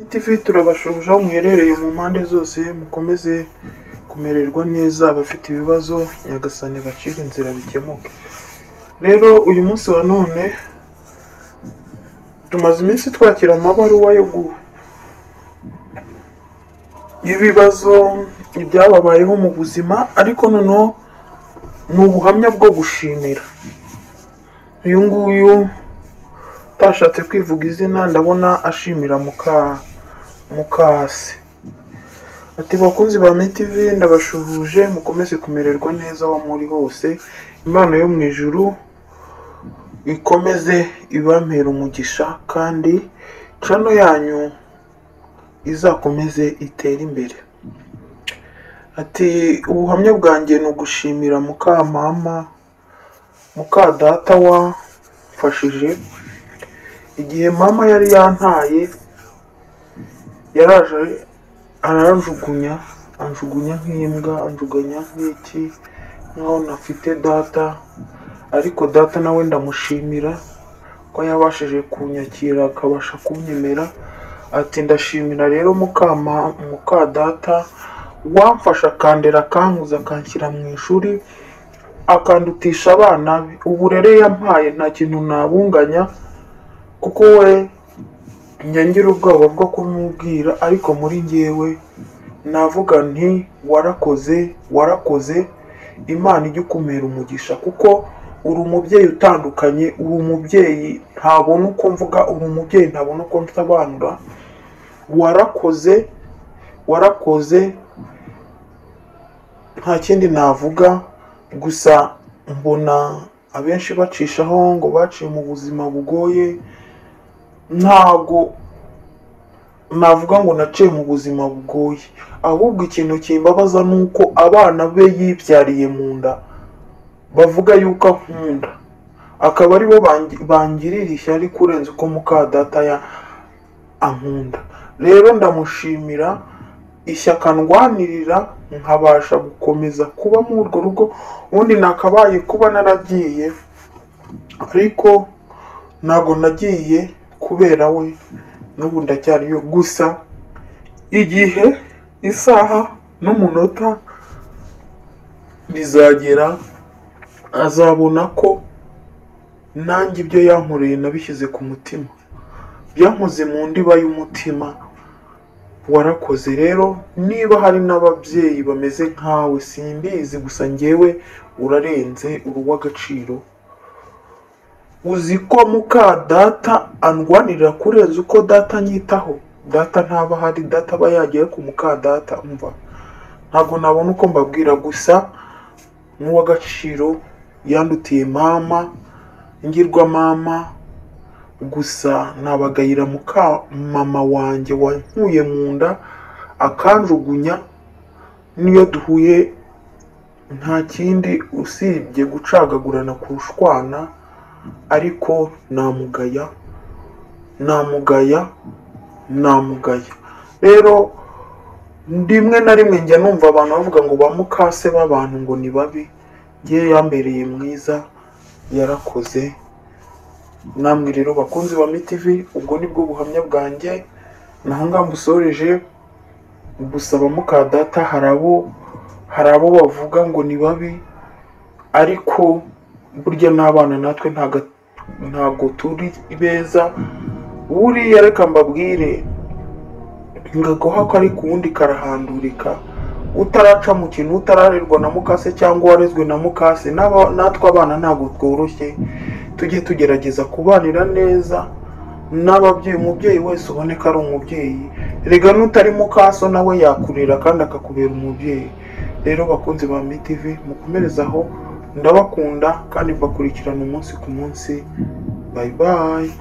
TV turabashuhuje aho muherereye mu mpande zose, mukomeze kumererwa neza, abafite ibibazo Nyagasani bacire inzira bikemuke. Rero uyu munsi wa none tumaze iminsi twakira amabaruwa yo y'ibibazo ibyababayeho mu buzima, ariko noneho ni ubuhamya bwo gushimira. Uyu nguyu utashatse kwivuga izina ndabona ashimira mukase. Ati bakunzi ba TV ndabashuhuje, mukomeze kumererwa neza aho muri hose, Imana yo mu ijuru ikomeze ibampera umugisha kandi channel yanyu izakomeze itere imbere. Ati ubuhamya bwanjye ni ugushimira mukamama, muka data wamfashije igihe mama yari yantaye, yaraje aranjugunya, anjugunya nk'imbwa, anjugunya nk'iki, nkaho nafite data. Ariko data nawe ndamushimira ko yabashije kunyakira akabasha kunyemera. Ati ndashimira rero muka data wamfasha akandera akankuza akanshyira mu ishuri akandutisha abana be. Uburere yampaye nta kintu nabunganya, kuko we njya ngira ubwoba bwo kumubwira, ariko muri njyewe navuga nti warakoze, warakoze, Imana ijye ikumera umugisha, kuko uri umubyeyi utandukanye, uri umubyeyi ntabona uko mvuga, uri umubyeyi ntabona uko nsobanura. Warakoze, warakoze, nta kindi navuga. Gusa mbona abenshi bacishaho ngo baciye mu buzima bugoye, ntago navuga ngo naciye mu buzima bugoye, ahubwo ikintu kimbabaza ni uko abana be yibyariye mu nda bavuga yuko ankunda, akaba aribo bangirira ishyari kurenza uko muka data ya ankunda. Rero ndamushimira ishyaka ndwanirira nkabasha gukomeza kuba muri urwo rugo. Ubundi nakabaye kuba naragiye, ariko ntago nagiye kubera we, n'ubu ndacyariyo. Gusa igihe, isaha n'umunota bizagera azabona ko nanjye ibyo yankoreye nabishyize ku mutima, byankoze mu ndiba y'umutima. Warakoze. Rero niba hari n'ababyeyi bameze nkawe simbizi, gusa njyewe urarenze, uri uw'agaciro. Uzi ko muka data andwanirira kurenza uko data anyitaho. Data ntaba ahari, data aba yagiye ku muka data. Umva, ntabwo nabona uko mbabwira, gusa n'uw'agaciro, yandutiye mama, ngirwa mama. Gusa nabagayira muka mama wanjye wankuye mu nda akanjugunya, niyo duhuye nta kindi usibye gucagagurana kurushwana, ariko namugaya, namugaya, namugaya. Rero rimwe na rimwe njya numva abantu bavuga ngo ba mukase b'abantu ngo ni babi, ngewe yambereye mwiza, yarakoze. Namwe rero bakunzi ba TV, ubwo nibwo buhamya bwanjye naho ngambusoreje. Gusaba muka data, hari abo bavuga ngo ni babi, ariko burya n'abana natwe ntago turi beza. Buriya reka mbabwire, ngagoha ko ari kuwundi karahandurika. Utaraca mu kintu, utararerwa na mukase cyangwa warezwe na mukase, natwe abana ntago tworoshye. Tujye tugerageza kubanira neza n'ababyeyi. Umubyeyi wese uboneka ari umubyeyi, rega n'utari mukaso nawe yakurera kandi akakubera umubyeyi. Rero bakunzi ba TV mukomereze aho, ndabakunda kandi mbakurikirana umunsi ku munsi. Bye bye.